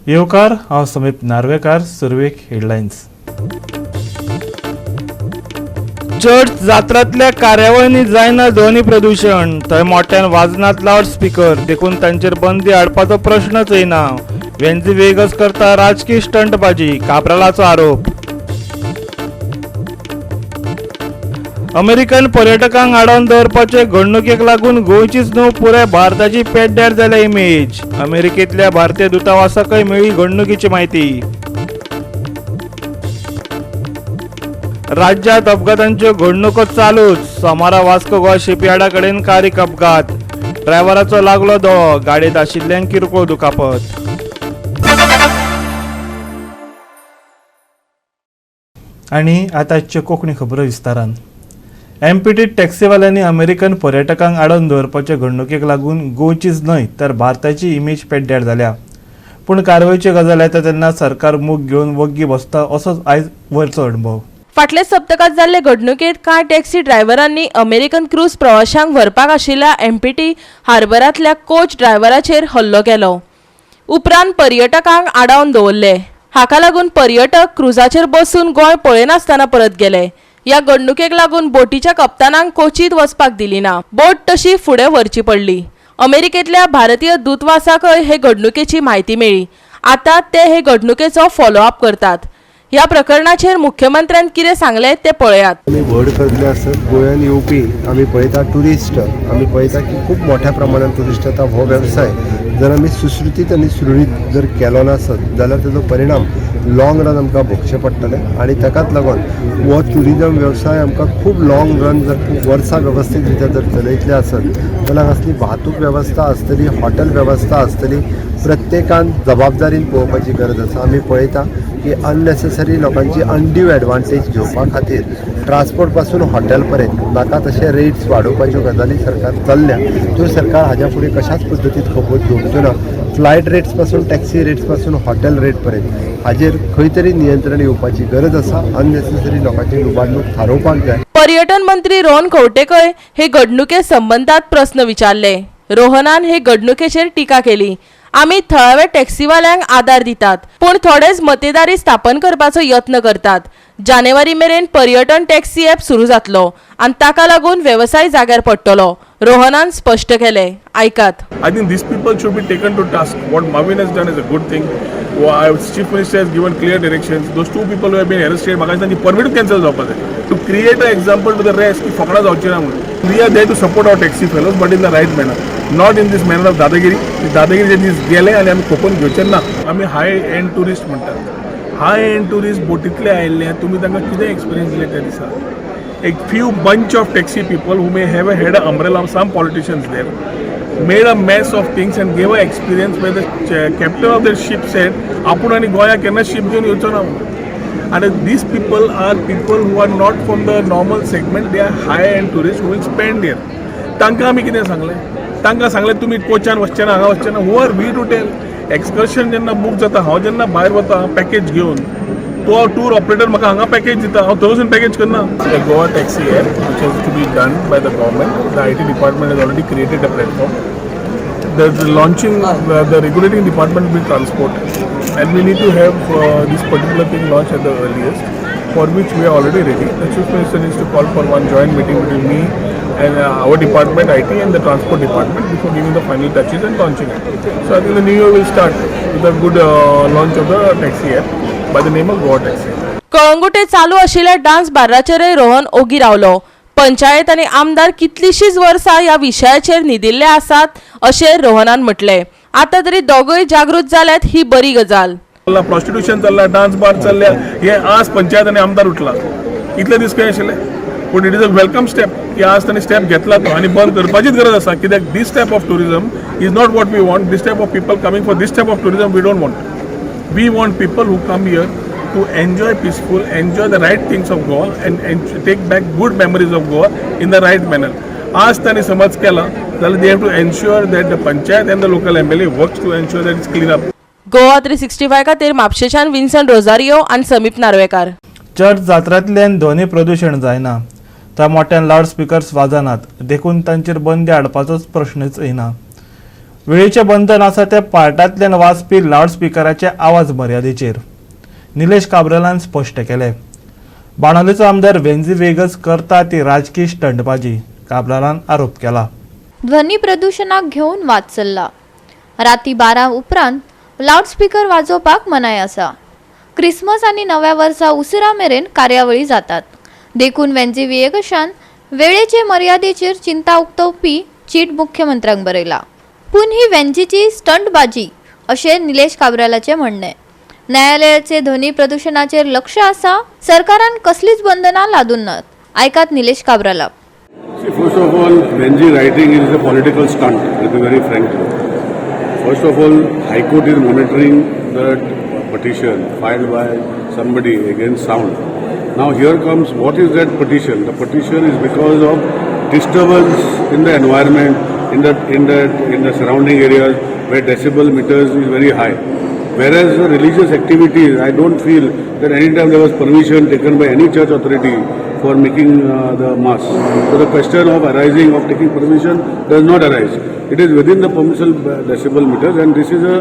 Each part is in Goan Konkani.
येवकार, हांव समीप नार्वेकार. सुरवेक हेडलायन्स. चर्च जात्रांतल्या कार्यावळींनी जायना ध्वनी प्रदूशण. थंय मोठ्यान वाजनात लावड स्पीकर, देखून तांचेर बंदी हाडपाचो प्रश्नच येना. वेन्झी वेगस करता राजकीय स्टंटबाजी, काब्रालाचो आरोप. अमेरिकन पर्यटकांक आडावन दवरपाचे घडणुकेक लागून गोंयचीच न्हू, पुराय भारताची पेड्ड्यार जाल्या इमेज. अमेरिकेंतल्या भारतीय दूतावासाकय मेळ्ळी घडणुकीची म्हायती. राज्यात अपघातांच्यो घडणुको चालूच. सोमारा वास्को गोवा शिपयार्डा कडेन कारीक अपघात, ड्रायव्हराचो लागलो दोळो, गाडयेंत आशिल्ल्यांक किरकोळ दुखापत. आनी आतां आजच्यो कोंकणी खबरो विस्तारान. एमपीटी टॅक्सीवाल्यांनी अमेरिकन पर्यटकांक आडावन दवरपाचे घडणुकेक लागून गोंयचीच न्हय तर भारताची इमेज पेड्ड्यार जाल्या. पूण कारवायची गजाल येता तेन्ना सरकार मूग घेवन वग्गी बसता, असोच आयज वयरचो अणभव. फाटल्या सप्तकांत जाल्ले घडणुकेंत कांय टॅक्सी ड्रायव्हरांनी अमेरिकन क्रूज प्रवाशांक व्हरपाक आशिल्ल्या एमपीटी हार्बरांतल्या कोच ड्रायव्हराचेर हल्लो केलो. उपरांत पर्यटकांक आडावन दवरले. हाका लागून पर्यटक क्रुजाचेर बसून गोंय पळयनासतना परत गेले. ह्या घडणुकेक लागून बोटीच्या कप्तानांक कोचीत वचपाक दिली ना. बोट तशी फुडें व्हरची पडली. अमेरिकेंतल्या भारतीय दूतावासाकय हे घडणुकेची म्हायती मेळ्ळी. आतां ते हे घडणुकेचो फॉलोअप करतात. ह्या प्रकरणाचेर मुख्यमंत्र्यान कितें सांगलें तें पळयात. आमी व्हड करतले आसत गोंयान येवपी आमी पळयता ट्युरिस्ट, आमी पळयता की खूब मोठ्या प्रमाणात ट्युरिस्ट येता. हो वेवसाय जर आमी सुश्रुतीत आनी सुरळीत जर केलो नासत जाल्यार ताजो परिणाम लॉंग रन आमकां भोगचे पडटले आनी ताकाच लागून हो ट्युरिजम वेवसाय आमकां खूब लॉंग रन जर खूब वर्सां वेवस्थीत रित्या जर चलयतले आसत जाल्यार असली वाहतूक वेवस्था आसतली, हॉटेल वेवस्था आसतली, प्रत्येकान जबाबदारीन पळोवपाची गरज आसा. आमी पळयता की अननेसेसरी लोकांची अनड्यू एडवांटेज घेवपा खातीर ट्रान्सपोर्ट पासून हॉटेल पर्यंत नाका तशे रेट्स वाडोवपाच्यो गजाली सरकार चल्ल्या. त्यो सरकार हाज्या फुडें कशाच पद्दतीन खपोवन घेवचो ना. फ्लायट रेट्स पासून, टॅक्सी रेट्स पासून हॉटेल रेट पर्यंत हाजेर खंय तरी नियंत्रण येवपाची गरज आसा. अननेसेसरी लोकांची लुबाडणूक थारोवपाक जाय. पर्यटन मंत्री रोहन खंवटेकय हे घडणुके संबंदात प्रस्न विचारले. रोहनान हे घडणुकेचेर टिका केली. आमी थळाव्या टॅक्सीवाल्यांक आदार दितात, पूण थोडेच मतेदारी स्थापन करपाचो यत्न करतात. जानेवारी मेरेन पर्यटन टॅक्सी ॲप सुरू जातलो आनी ताका लागून वेवसाय जाग्यार पडटलो, रोहनान स्पश्ट केलें. आयकात. I think these people should be taken to task. What Marvin has done is a good thing. Chief Minister has given clear directions. Those two people who have been arrested, म्हाका तांची परमिट कॅन्सल जावपा जाय, to create a example to the rest की फकडां जावची ना म्हणून. We are there to support our taxi fellows, but in the right manner, not in this manner of दादागिरी. दादागिरी जे दीस गेले आनी आमी खोपून घेवचे ना. आमी हाय एंड ट्युरिस्ट म्हणटात. हाय एंड ट्युरिस्ट बोटींतले आयिल्ले, तुमी तांकां कितें एक्सपिरियन्स दिले त्या दिसा? एक few bunch of taxi people who may have a had a umbrella of some politicians there made a mess of things and gave a experience where the captain of the ship said, आपूण आनी गोंया केन्ना शीप घेवन येवचो ना म्हणून. आनी these people are people who are not from the normal segment. They are high end tourist who will spend here. तांकां आमी कितें सांगलें? तांकां सांगलें तुमी कोचान वचचे ना, हांगा वचचे ना. Who are we to tell? Excursion जेन्ना बूक जाता, हांव जेन्ना भायर वता पॅकेज घेवन, तो टूर ऑपरेटर म्हाका हांगा पॅकेज दिता, हांव थंय वचून पॅकेज करना. The Goa taxi app, which has to be done by the government, the IT department has already created a platform. The launching, the regulating department will be transport, and we need to have this particular thing launched at the earliest, for which we are already ready. The Chief Minister needs to call for one joint meeting between me and our department, IT, and the transport department before giving the final touches and launching it. So I think the new year will start with a good launch of the taxi app by the name of Goa Taxi. Calangute चालू आशिल्ल्या डान्स बार्राचेरय रोहन ओगी रावलो. पंचायत आनी आमदार कितलीशीच वर्सां ह्या विशयाचेर न्हिदिल्ले आसात अशें रोहनान म्हटलें. आतां तरी दोगूय जागृत जाल्यात, ही बरी गजाल. चल्ला प्रॉस्टिट्यूशन चल्ला, डान्स बार चल्ल्या, हे आज पंचायत आनी आमदार उठला. इतले दीस खंय आशिल्ले? पूण it is a welcome step की आज तांणी स्टेप घेतला तो आनी बंद करपाचीच गरज आसा, कित्याक this type of tourism is not what we want. This type of people coming for this type of tourism we don't want. We want people who come here to enjoy peaceful, enjoy the right things of Goa and take back good memories of Goa in the right manner. आज तांणी समज केला जाल्यार they have to ensure that the panchayat and the local MLA works to ensure that it's clean up. Goa 365 खातीर म्हापशेच्यान विन्सन रोजारियो आनी समीप नार्वेकार. चर्च जात्रांतल्यान ध्वनी प्रदूशण जायना. थंय मोठ्यान लावड स्पिकर्स वाजनात, देखून तांचेर बंदी हाडपाचोच प्रश्नच येना. वेळेचें बंधन आसा तें पार्टांतल्यान वाजपी लावडस्पिकराचे आवाज मर्यादेचेर निलेश काब्रालान स्पश्ट केलें. बाणावलेचो आमदार वेंझी व्हिएगस करता ती राजकीय स्टंटबाजी, काब्रालान आरोप केला. ध्वनी प्रदुशणाक घेवन वाद चल्ला. राती 12 उपरांत लावडस्पीकर वाजोवपाक मनाय आसा. क्रिसमस आनी नव्या वर्सा उसरा मेरेन कार्यावळी जातात, देखून वेंझी व्हिएगशान वेळेचे मर्यादेचेर चिंता उक्तोवपी चीट मुख्यमंत्र्यांक बरयला. पूण ही वेंझीची स्टंटबाजी अशें निलेश काब्रालाचें म्हणणें. न्यायालयाचे ध्वनी प्रदुशणाचेर लक्ष आसा, सरकारान कसलीच बंधनां लादून नात. आयकात Nilesh काब्राला. See, first of all, Venzi writing is a political stunt, to be very frank. First of all, High Court is monitoring the petition filed by somebody against sound. Now here comes, what is that petition? The petition is because of disturbance in the environment, in the surrounding areas where decibel meters is very high. Whereas the religious activities, I don't feel that any time there was permission taken by any church authority for making the mass. So the question of arising of taking permission does not arise. It is within the permissible decibel meters, and this is a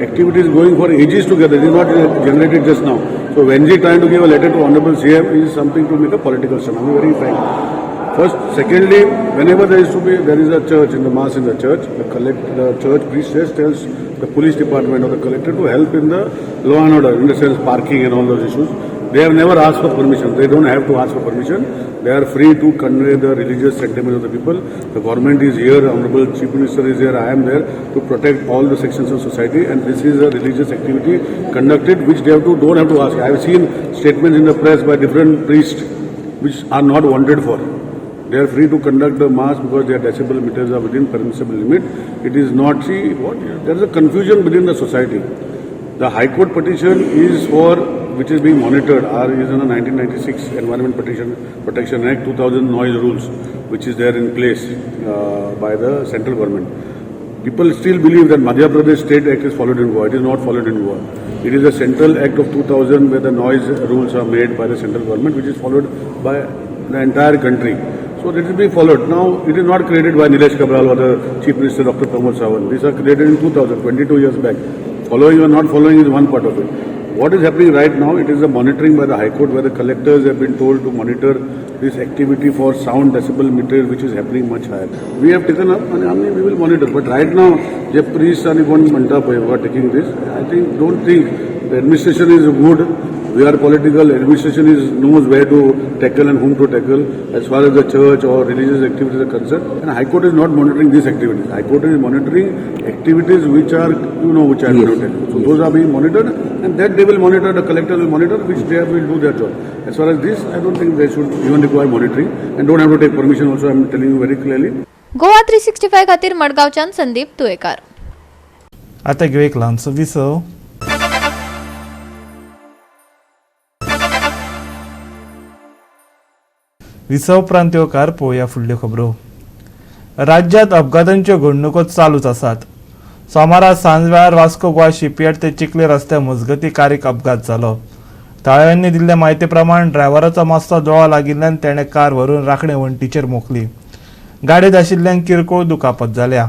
activity is going for ages together. It is not generated just now. So Venzi trying to give a letter to Honorable CM is something to make a political stunt. I am very frank. First, secondly, whenever there is a church in the mass in the church, the church priestess tells the police department or the collector to help in the law and order, in the sense parking and all those issues. They have never asked for permission. They don't have to ask for permission. They are free to convey the religious sentiment of the people. The government is here, Honorable Chief Minister is here, I am there to protect all the sections of society, and this is a religious activity conducted which they don't have to ask. I have seen statements in the press by different priests which are not wanted for. They are free to conduct the mass because their decibel meters are within permissible limit. It is not, see, what, there is a confusion within the society. The High Court petition is for, which is being monitored, is in the 1996 Environment Protection Act 2000 noise rules, which is there in place by the central government. People still believe that Madhya Pradesh State Act is followed in Goa. It is not followed in Goa. It is a central act of 2000 where the noise rules are made by the central government, which is followed by the entire country. So it is being followed. Now, it is not created by Nilesh Cabral or the Chief Minister Dr. Pramod Sawant. These are created in 2000, 22 years back. Following or not following is one part of it. What is happening right now, it is a monitoring by the High Court where the collectors have been told to monitor this activity for sound decibel meter, which is happening much higher. We have taken up and we will monitor. But right now, the priests and one manta who are taking this, I think, don't think the administration is good. We are political, administration knows where to tackle and whom to tackle as far as the church or religious activities are concerned. And High Court is not monitoring these activities. High Court is monitoring activities which are, which I will not tell you. So those are being monitored, and that they will monitor, the collector will monitor, which they will do their job. As far as this, I don't think they should even require monitoring and don't have to take permission also, I am telling you very clearly. Goa 365 खातीर मडगांवच्यान संदीप तुयेकार. आता घेऊ एक ल्हानसो विसव. विसव उपरांत येवकार पळोवया फुडल्यो खबरो. राज्यांत अपघातांच्यो घडणुको चालूच आसात. सोमारा सांजवेळार वास्को गोवा शिपयार्ड ते चिखले रस्त्या मजगती कारीक अपघात जालो. थळाव्यांनी दिल्ले म्हायती प्रमाण ड्रायव्हराचो मातसो दोळो लागिल्ल्यान तेणें कार व्हरून राखणे वण्टीचेर मोखली. गाडयेंत आशिल्ल्यांक किरकोळ दुखापत जाल्या.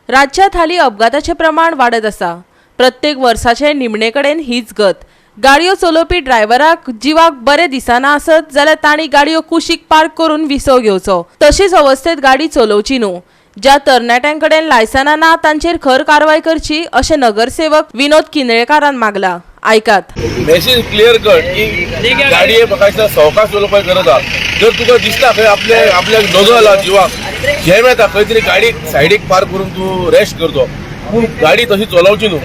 राज्यांत हालीं अपघाताचें प्रमाण वाडत आसा. प्रत्येक वर्साचे निमणे कडेन हीच गत. गाडयो चलोवपी ड्रायव्हराक जिवाक बरें दिसना आसत जाल्यार तांणी गाडयो कुशीक पार्क करून विसव घेवचो. तशीच अवस्थेत गाडी चलोवची न्हू. ज्या तरणाट्यां कडेन लायसनां ना तांचेर खर कारवाय करची अशें नगरसेवक विनोद किनळेकारान मागला. आयकात. मेसेज क्लियर कट की गाडये म्हाका दिसता सवकास चलोवपाक गरज आसा. जर तुका दिसता खंय आपल्याक नजो जाला जिवाक झेम येता खंय तरी गाडी सायडीक पार्क करून तूं रेस्ट करचो, पूण गाडी तशी चलोवची न्हू.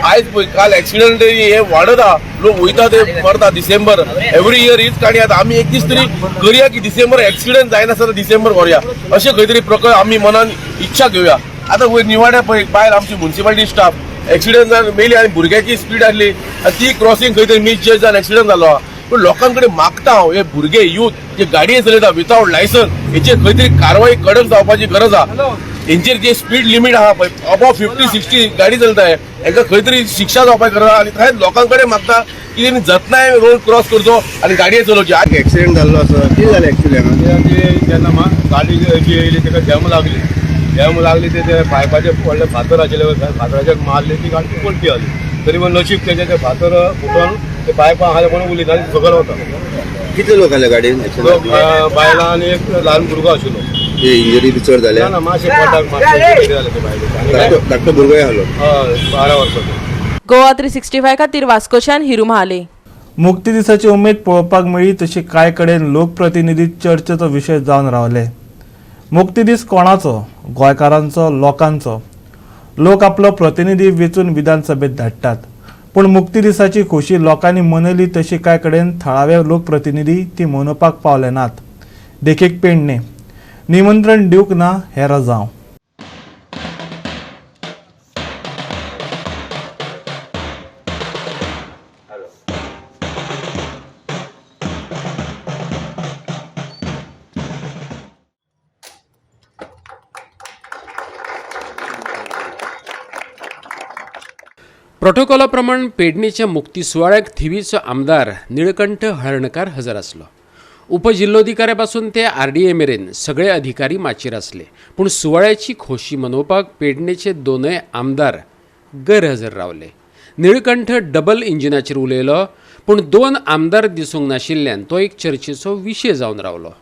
आयज पळय काल एक्सिडंट हे वाडत आहा, लोक वयता ते मरता. डिसेंबर एवरी इयर हीच काणी. आतां आमी एक दीस तरी करया की डिसेंबर एक्सिडंट जायनासतना डिसेंबर व्हरया अशें खंय तरी प्रकल्प आमी मनान इच्छा घेवया. आतां वयर निवाड्या पळय बायल आमची मुन्सिपालिटी स्टाफ एक्सिडंट जावन मेली आनी भुरग्याची स्पीड आसली आनी ती क्रॉसिंग खंय तरी मिस जावन एक्सिडंट जालो आहा. पूण लोकां कडेन मागता हांव हे भुरगे यूथ जे गाडये चलयता विथआउट लायसन्स हेचेर खंय तरी कारवाय कडक जावपाची गरज आहा. हेंचेर जे स्पीड लिमीट आहा पळय अबाव 50-60 गाडी चलता हेंकां खंय तरी शिक्षा जावपाक गरज आहा. आनी थंय लोकां कडेन मागता की तेणी जतनाय रोड क्रॉस करचो आनी गाडये चलोवची. एक्सिडंट जाल्लो आसा, कितें जालें एक्चुअली हांगा? जेन्ना गाडी जी येयली ताका जॅम लागली, हे लागली ते पायपाचे व्हडले फातर आशिल्ले, फातराचेर मारले, ती गाडी पलटी जाली. तरी पण नशीब तेजे ते फातर फुटून ते पायपां आहा कोण उरली ना, सकयल वता. कितले लोक आले गाडयेन? बायलां आनी एक ल्हान भुरगो आशिल्लो. इंजरी बी चड जाल्या? ना, मातशें पोटाक मातशें जालें ते बायलेक. धाकटो भुरगोय आहलो? हय, 12 वर्सांचो. गोवा 365 खातीर वास्कोच्यान हिरू महाले. मुक्ती दिसाची उमेद पळोवपाक मेळ्ळी तशी कांय कडेन लोकप्रतिनिधी चर्चेचो विशय जावन रावले. मुक्ती दीस कोणाचो? गोंयकारांचो, लोकांचो. लोक आपलो प्रतिनिधी वेंचून विधानसभेत धाडटात, पूण मुक्ती दिसाची खोशी लोकांनी मनयली तशी कांय कडेन थळावे लोकप्रतिनिधी ती मनोवपाक पावले नात. देखीक पेडणे निमंत्रण दिवंक ना हें रजांव. प्रोटोकॉला प्रमाण पेडणेच्या मुक्ती सुवाळ्याक थिवीचो आमदार निळकंठ हळर्णकार हजर आसलो. उपजिल्लोधिकाऱ्यापासून ते आरडीए मेरेन सगळे अधिकारी माचयेर आसले, पूण सुवाळ्याची खोशी मनोवपाक पेडणेचे दोनय आमदार गैरहजर रावले. निळकंठ डबल इंजिनाचेर उलयलो, पूण दोन आमदार दिसूंक नाशिल्ल्यान तो एक चर्चेचो विशय जावन रावलो.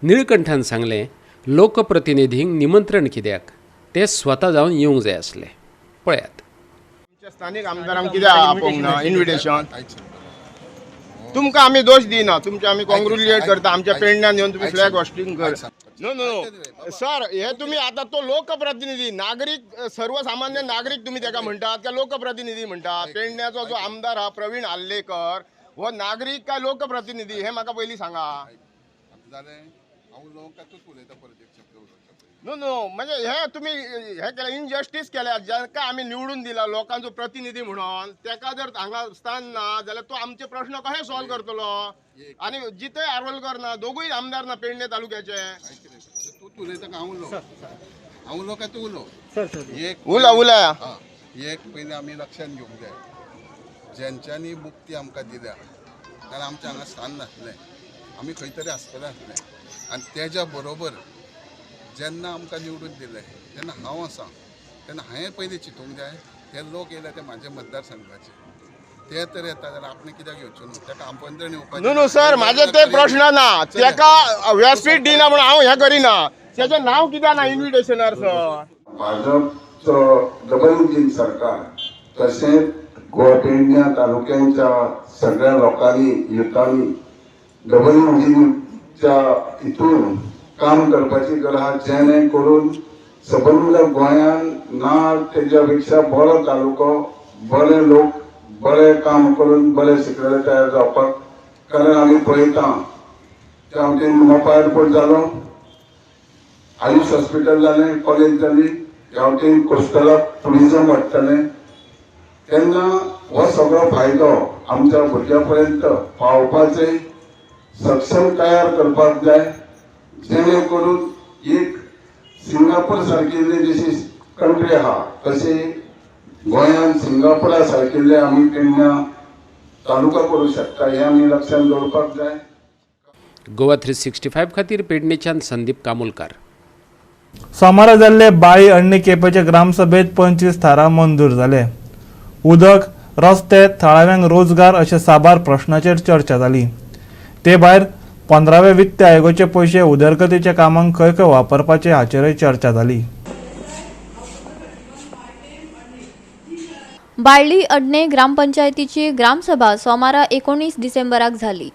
निळकंठान सांगलें, लोकप्रतिनिधींक निमंत्रण कित्याक, ते स्वता जावन येवंक जाय आसले. पळयात. स्थानीक आमदारांक कित्याक आपोवंक ना इन्विटेशन? तुमकां आमी दोश दिना, तुमचे आमी कॉंग्रुलेट करता. आमच्या पेडण्यान येवन तुमी फ्लॅग होस्टिंग कर. नो नो सर, हे तुमी आतां तो लोकप्रतिनिधी नागरीक, सर्वसामान्य नागरीक तुमी ताका म्हणटात काय लोकप्रतिनिधी म्हणटात? पेडण्याचो जो आमदार आहा प्रवीण आर्लेकर हो नागरीक काय लोकप्रतिनिधी हे म्हाका पयलीं सांगा. नो नो म्हणजे हे तुमी हे केलें, इनजस्टीस केल्या. जाका आमी निवडून दिला लोकांचो प्रतिनिधी म्हणून ताका जर हांगा स्थान ना जाल्यार तो आमचे प्रश्न कशे सॉल्व करतलो? आनी जितय आरोलकर ना, दोगूय आमदार ना पेडणे तालुक्याचे. उलो उलया. एक पयलीं आमी लक्षांत घेवंक जाय, ज्यांच्यांनी मुक्ती आमकां दिल्या कारण आमचें हांगा स्थान नासलें, आमी खंय तरी आसतलें आसलें. आनी तेज्या बरोबर जेन्ना आमकां निवडून दिलें तेन्ना हांव आसा तेन्ना हांवें पयलीं चिंतूंक जाय ते लोक येयले ते म्हाजे मतदारसंघाचे, ते तर येता जाल्यार आपणें कित्याक येवचें न्हू, ताका आमंत्रण येवपाचें. न्हू न्हू सर, म्हाजें ते प्रश्न ना, ताका व्यासपीठ दिना म्हणून हांव हें करिना. तेजें नांव कित्याक ना इन्विटेशनार सर? भाजपचो डबल इंजीन सरकार तशेंच गोवा पेडण्या तालुक्यांच्या सगळ्या लोकांनी युथांनी डबल इंजिनच्या हितून काम करपाची गरज आहा, जेणे करून सबंद गोंयान ना तेज्या पेक्षा बरो तालुको, बरे लोक बरे काम करून बरे शिकलेले तयार जावपाक. कारण आमी पळयता त्या वटेन मोपा एअरपोर्ट जालो, आयुष हॉस्पिटल जालें, कॉलेज जाली, ह्या वटेन कोस्टलाक ट्युरिजम वाडटलें. तेन्ना हो सगळो फायदो आमच्या भुरग्यां पर्यंत पावपाचे सक्षम तयार करपाक जाय, जेणे करून एक सिंगापूर सारकिल्ली जशी कंट्री आहा तशी गोंयान सिंगापुरा सारकिल्ले आमी तेन्ना तालुका करूं शकता हें आमी लक्षांत दवरपाक जाय. गोवा 365 खातीर पेडणेच्यान संदीप कामुलकार. सोमारा जाल्ले बाळी अण्णी केपेचे ग्रामसभेत 25 थाराव मंजूर जाले. उदक, रस्ते, थळाव्यांक रोजगार अशे साबार प्रश्नाचेर चर्चा जाली. ते भायर 15व्या वित्त आयोगाचे पयशे उदरगतीच्या कामांक खंय खंय वापरपाचे हाचेरय चर्चा जाली. बाळ्ळी अडणे ग्रामपंचायतीची ग्रामसभा सोमारा 19 डिसेंबराक झाली.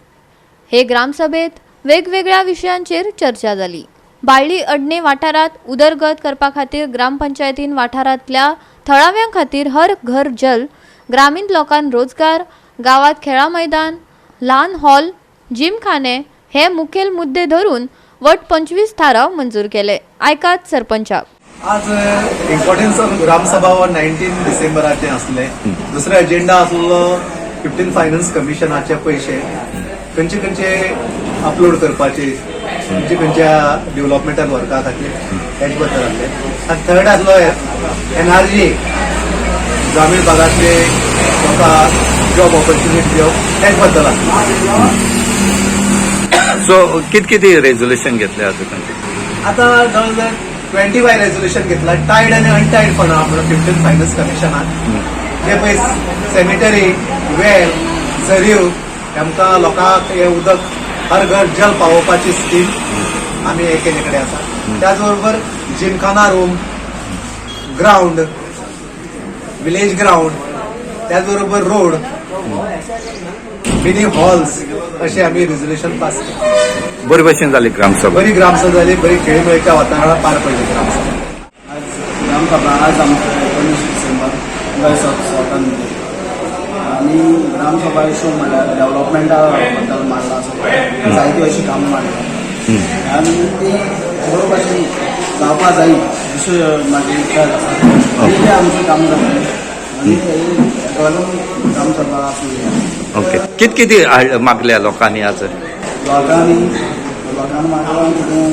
हे ग्रामसभेत वेगवेगळ्या विशयांचेर चर्चा जाली. बाळ्ळी अडणे वाठारांत उदरगत करपा खातीर ग्रामपंचायतीन वाठारांतल्या थळाव्यां खातीर हर घर जल, ग्रामीण लोकांक रोजगार, गांवांत खेळां मैदान, ल्हान हॉल, जिमखाने हे मुखेल मुद्दे धरून वट 25 थाराव मंजूर केले. आयकात सरपंचाक. आज इम्पॉर्टन्स ऑफ ग्रामसभा हो 19 डिसेंबराचे आसले. दुसरो एजेंडा आसलो 15 फायनान्स कमिशनाचे पयशे खंयचे खंयचे अपलोड करपाचे, खंयचे खंयच्या डेव्हलपमेंटान व्हरपा खातीर हेच बद्दल आसले. आनी थर्ड आसलो एनआरजी, ग्रामीण भागांतले लोकांक जॉब ऑपॉर्च्युनिटी दिवप हेच बद्दल आसलो. सो कित कितें रेजोल्युशन घेतले आतां? आतां जवळ जवळ 25 रेजोल्युशन घेतला टायड आनी अनटायड फंड म्हणून 15 फायनान्स कमिशनान जे पळय सॅनिटरी वेल झरीव आमकां लोकांक हे उदक हर घर जल पावोवपाची स्कीम आमी हे केले कडेन आसा. त्याच बरोबर gymkhana room, ground, village ground, त्याच बरोबर रोड, मिनी हॉल्स असे आमी रेजोल्युशन पास केले. बरी भशेन जाली ग्रामसभा, बरी ग्रामसभा जाली, बरी खेळमेळच्या वातावरणात पार पडली ग्रामसभा. आज ग्रामसभा आज आमचं 19 डिसेंबर 2017 आनी ग्रामसभा इशू म्हणल्यार डेव्हलपमेंटा बद्दल मांडला, सगळें जायती अशी कामां मांडला आनी ती बरो भशेन जावपा जाय अशी म्हाजी इच्छा आसा. ती आमची कामां जातली आनी ताका लागून ग्रामसभा आसली. ओके, कित कितें मागल्या लोकांनी आज? लोकांनी मागलां कितें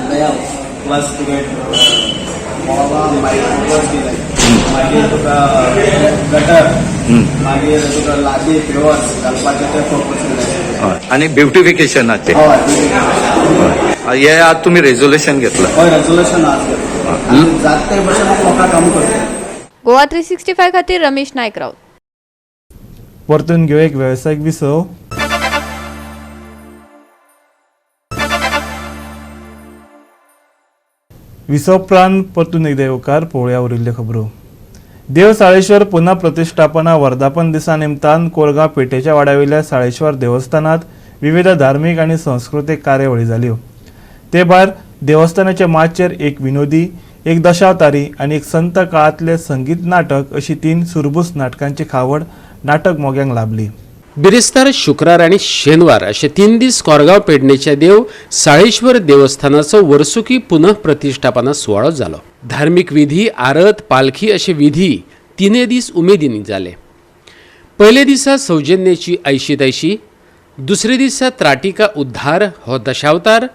दयाव प्लस तुगे बोवा मागीर दिले, मागीर तुका गटर, मागीर तुका लादी पेवर्स घालपाचे ते पर्पज दिले आनी ब्युटिफिकेशनाचे. हय, हे आज तुमी रेजोल्युशन घेतला? हय, रेजोल्युशन आज घेतला. जात ते भशेन लोकांक काम करता. गोवा 365 खातीर रमेश नायक राऊत. परतून घेऊ एक वेवसायीक विसव. विसव उपरांत परतून एकदा येवकार पळोवया उरिल्ल्यो खबरो. देव साळेश्वर पुनः प्रतिष्ठापना वर्धापन दिसा निमतान कोरगांव पेठेच्या वाड्यावयल्या साळेश्वर देवस्थानात विविध धार्मीक आनी संस्कृतीक कार्यावळी जाल्यो. ते भायर देवस्थानाच्या माचयेर एक विनोदी, एक दशावतारी आनी एक संत काळांतले संगीत नाटक अशी 3 सुरबूस नाटकांची खावड नाटक मोग्यांक लाभली. बिरेस्तार, शुक्रार आनी शेनवार अशे 3 दीस कोरगांव पेडणेच्या देव साळेश्वर देवस्थानाचो वर्सुकी पुनः प्रतिष्ठापना सुवाळो जालो. धार्मीक विधी, आरत, पालखी अशे विधी 3 दीस उमेदीन जाले. पयले दिसा सौजन्याची ऐशी तैशी, दुसरे दिसा त्राटिका उद्धार हो दशावतार,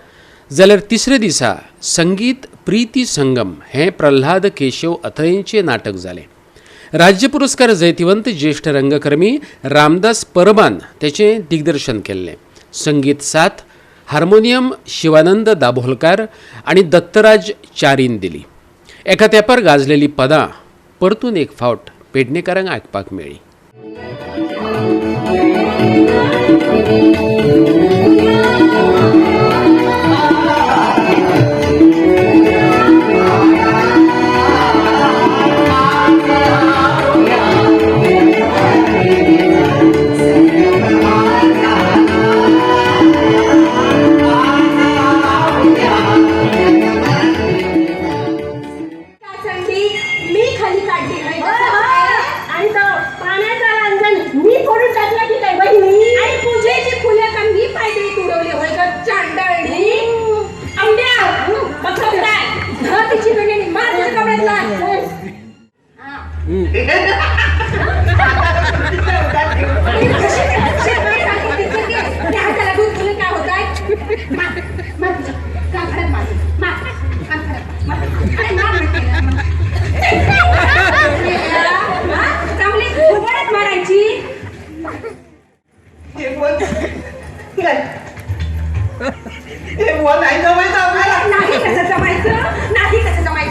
जाल्यार तिसरे दिसा संगीत प्रीती संगम हें प्रल्हाद केशव अथयेंचें नाटक जालें. राज्य पुरस्कार जैतिवंत ज्येष्ठ रंगकर्मी रामदास परबान तेचें दिग्दर्शन केल्लें. संगीत साथ हार्मोनियम शिवानंद दाभोलकार आनी दत्तराज चारीन दिली. एका तेंपार गाजलेली पदां परतून एक फावट पेडणेकारांक आयकपाक मेळ्ळी. मी खाली काढली आणि तो पाण्याचा रांजण मी फोडून टाकला की काय बहिणी, आणि पूजेची फुले का मी पायदळीत उडवली होय का चांडळणी. आंब्या बघ काय धर तिची बहिणी, मार तिच्या कपड्यात लाथ. हाताला दूध फुले काय होत आहे, मार मार तिच्या कान मार मार कान मार, अरे मार चांगली घुबडच मारायची. नाही कसं जमायचं, नाही कसं जमायचं.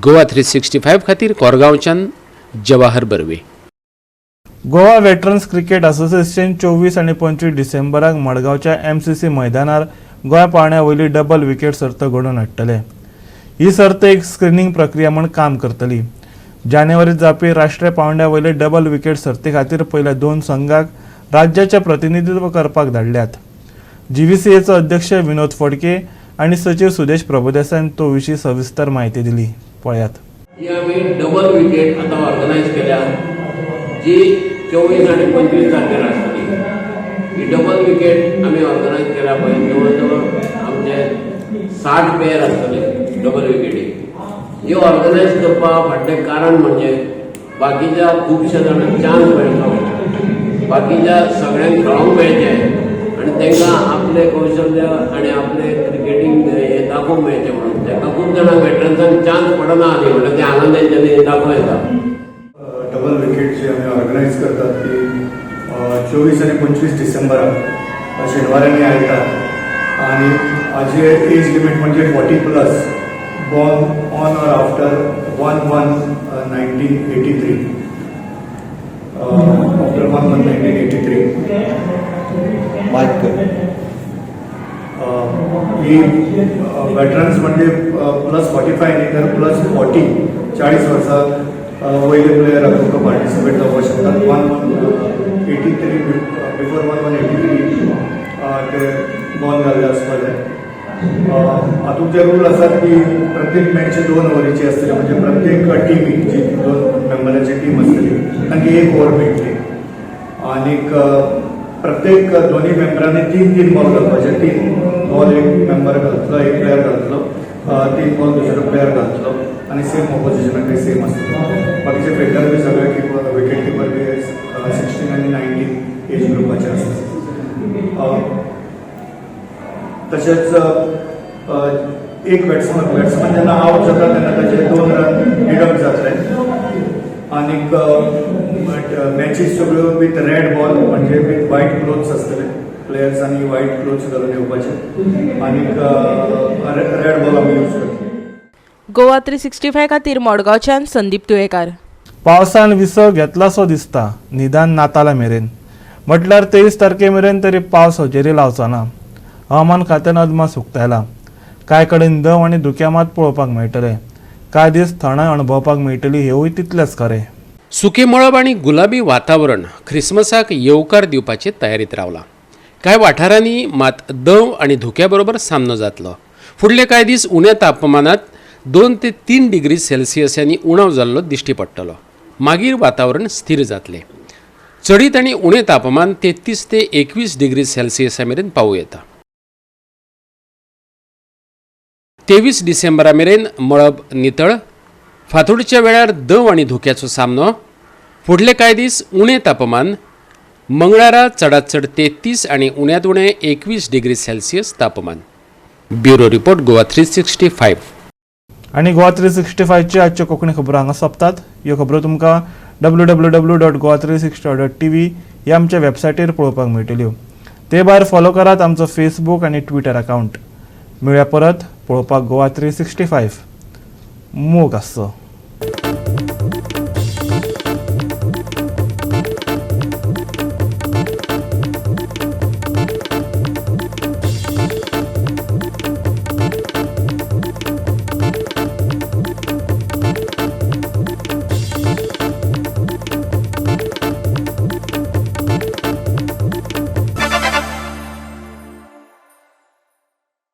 गोवा 365 खातीर कोरगांवच्यान Jawahar Barve. Goa veterans cricket association 24 आनी 25 डिसेंबराक मडगांवच्या एमसीसी मैदानार गोंय पावंड्या वयली डबल विकेट सर्त घडोवन हाडटले. ही सर्त एक स्क्रिनींग प्रक्रिया म्हूण काम करतली. जानेवारीत जावपी राष्ट्रीय पावंड्या वयले डबल विकेट सर्ती खातीर पयल्या दोन संघाक राज्याचें प्रतिनिधित्व करपाक धाडल्यात. जीव्हीसीएचो अध्यक्ष विनोद फडके आनी सचीव सुदेश प्रभुदेसायन तो विशीं सविस्तर म्हायती दिली, पळयात. ही आमी डबल विकेट आतां ऑर्गनायज केल्या, जी 24 आनी 25 तारखेर आसतली. ही डबल विकेट आमी ऑर्गनायज केल्या पळय, जवळ जवळ आमचे 60 प्लेयर आसतले डबल विकेटी. ही ऑर्गनायज करपा फाटलें कारण म्हणजे बाकीच्या खुबश्या जाणांक चान्स मेळचो, बाकीच्या सगळ्यांक खेळोंक मेळचें आनी तांकां आपलें कौशल्य आनी आपलें क्रिकेटींग हें दाखोवंक मेळचें म्हणून. तांकां खूब जाणांक वेटरन्सांक चान्स पडना आनी म्हणटा ते हांगा तेंच्यांनी दाखोवं येता. डबल विकेट जी आमी ऑर्गनायज करतात ती 24 आनी 25 डिसेंबराक शेनवारांनी आयतात आनी हाजे एज लिमीट म्हणजे 40 plus, born on or after 1/1/1983, after 1/1/1983. Mic. He veterans म्हणजे प्लस 45 न्ही तर प्लस 40, 40 वर्सां वयले प्लेयर तुमकां पार्टिसिपेट जावपाक शकतात. 1/1/83, बिफोर 1/1/83 ते बॉर्न जाल्ले आसपाक जाय. हातूंत जे रूल आसात की प्रत्येक मॅच दोन ओवरीची आसतली, म्हणजे प्रत्येक टिमी जी दोन मेंबरांची टीम आसतली तांकां एक ओवर मेळटली आनीक प्रत्येक दोन्ही मेंबरांनी तीन तीन बॉल घालपाचे. तीन बॉल एक मेंबर घालतलो, एक प्लेयर घालतलो, तीन बॉल दुसरो प्लेयर घालतलो आनी सेम ऑपोजिशनाक सेम आसतलो. बाकीचे फिल्डर बी सगळे किपर, विकेट किपर बी 16 आनी 19 एज ग्रुपाचे आसतात. तशेंच एक बॅट्समन बॅट्समन जेन्ना आवट जाता तेन्ना ताचे दोन रन डिडक्ट जातले. आनीक मॅचीस सगळ्यो विथ रेड बॉल, म्हणजे विथ व्हायट क्लोथ्स आसतले. प्लेयर्सांनी व्हायट क्लोथ्स घालून येवपाचे आनीक रेड बॉल आमी यूज करतले. गोवा 365 खातीर मडगांवच्यान संदीप तुयेकार. पावसान विसव घेतलासो दिसता, निदान नाताला मेरेन, म्हटल्यार 23 तारखे मेरेन तरी पावस हजेरी लावचो ना. हवामान खात्यान अदमास उक्तायला. कांय कडेन दंव आनी धुक्या मात पळोवपाक मेळटले. कांय दीस थंडाय अणभवपाक मेळटली हेवूय तितलेंच खरें. सुके मळब आनी गुलाबी वातावरण ख्रिसमसाक येवकार दिवपाचे तयारीत रावलां. कांय वाठारांनी मात दंव आनी धुक्या बरोबर सामनो जातलो. फुडले कांय दीस उण्या तापमानात 2 ते 3 डिग्री सेल्सियसांनी उणाव जाल्लो दिश्टी पडटलो. मागीर वातावरण स्थिर जातलें. चडीत आनी उणें तापमान 33 ते 21 डिग्री सेल्सियसा मेरेन पावूं येता. 23 डिसेंबरा मेरेन मळब नितळ. फांतोडच्या वेळार दंव आनी धुक्याचो सामनो. फुडले कांय दीस उणें तापमान. मंगळारा चडात चड 33 आनी उण्यांत उणें 21 डिग्री सेल्सियस तापमान. Bureau report, Goa 365. आनी गोवा 365ची आजच्यो कोंकणी खबरो हांगा सोंपतात. ह्यो खबरो तुमकां www.goa360.tv ह्या आमच्या वेबसायटीर पळोवपाक मेळटल्यो. ते भायर फॉलो करात आमचो फेसबूक आनी ट्विटर अकावंट. मेळया परत पळोवपाक गोवा 365. मोग आसचो.